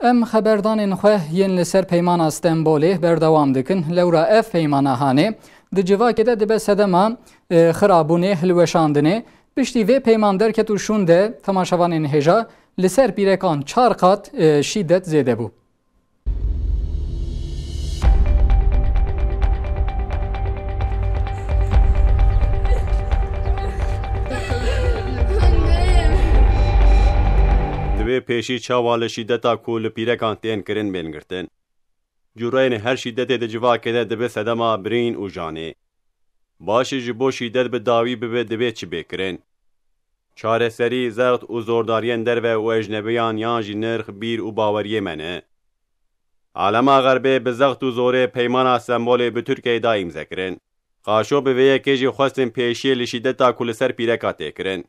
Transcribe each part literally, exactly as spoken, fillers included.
Em xeberdanên xwe yên li ser peymana Stenbolê berdewam dikin. Lewra ev peymana hanê di civakê de dibe sedema, e, xirabûnê, hilweşandinê. Piştî vê peyman derket û şûn de temaşevanên hêja li ser pîrekan çar qat, e, şîdet zêde bû. Divê pêşî çawa li şîdeta ku li pîrekan tên kirin bên girtin. Cûreyên her şîdetê di civakê de dibe sedema birîn û janê. Baş e ji bo şîdet bi dawî bibe divê çi bê kirin. Çareserî, zext û zordariyên derve û ecnebiyan yan jî nirx, bîr û baweriyê me ne. Alema Xerbê bi zext û zorê peymana Stenbolê bi Tirkiyeyê da îmze kirin. Qaşo bi vê yekê jî xwestin pêşiyê li şîdeta ku li ser pîreka tê kirin.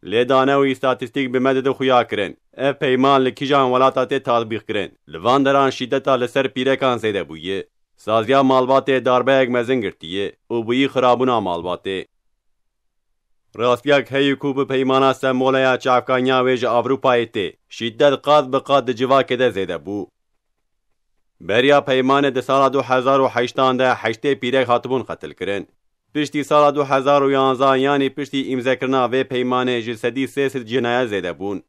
Lê dane û îstatîstîk bi me dide xuya kirin. Ev peyman li kîjan welata tê tatbîq kirin? Li van deran şîdeta li ser pîrekan zêde bûye. Saziya malbatê darbeyek mezin girtiye û bûyî xirabûna malbatê. Rastiyek heye ku bi peymana Stenbolê ya çavkaniya wê ji Ewropayê tê, şîdet qat bi qat di civakê de zêde bû. Beriya peymanê di sala du hezar û heştan de heştê pîrek hatibûn qetilkirin. Piştî sala du hezar û yanzan, yanî piştî îmzekirina vê peymanê, ji sedî sê sed cinayet zêde bûn.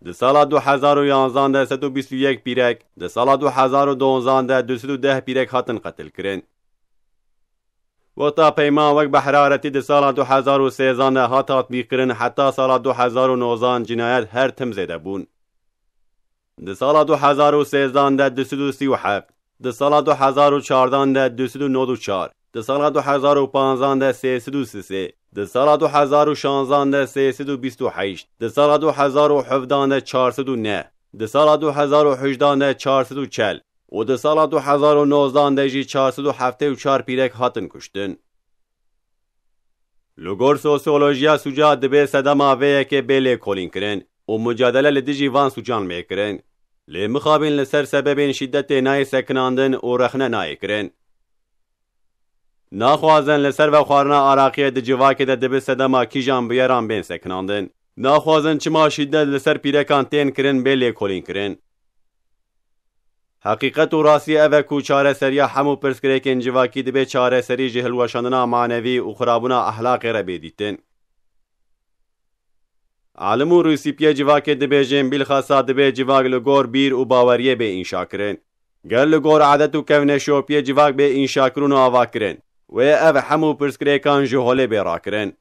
Di sala du hezar û yanzan de sed û bîst û yek pîrek, di sala du hezar û donzan de du sed û deh pîrek hatin qetilkirin. Wexta peyman wek bi heraretî di sala du hezar û sêzan de hat tatbîqkirin, heta sala du hezar û nozan cinayet her tim zêde bûn. Di sala du hezar û sêzan de du sed û sî û heft, di sala du hezar û çardan de du sed û nod û çar, di sala du hezar û panzan de sê sed û sisê, di sala du hezar û şanzan de sê sed û bîst û heşt, di sala du hezar û hevdan de çar sed û neh, di sala du hezar û hejdan de çar sed û çel û di sala du hezar û nozdan de jî çar sed û heftê û çar pîrek hatin kuştin. Li gor sosyolojiya sûca dibe sedema vê yekê bê lêkolînkirin û mucadele li dijî van sûcan bê kirin. Lê mixabin li ser sebebên şîdetê nayê sekinandin û rexne nayê kirin. Naxwazin li ser vexwarina araqiyê di civakê de dibe sedema kîjan biyeran bên sekinandin. Naxwazin çima şîdet li ser pîrekan tên kirin bê lêkolînkirin. Heqîqet û rastî ev e ku çareseriya hemû pirsgirêkên civakî dibe çareserî ji hilweşandina manevî û xirabûna ehlaqê re bê dîtin. Alim û rûsîpiyê civakê dibêjin, bîlxasa dibe civak li gor bîr û baweriyê bê înşakirin. Ger li gor adet û kevneşopiyê civak bê înşakirin û avakirin, wê ev hemû pirsgirêkan ji holê bê rakirin.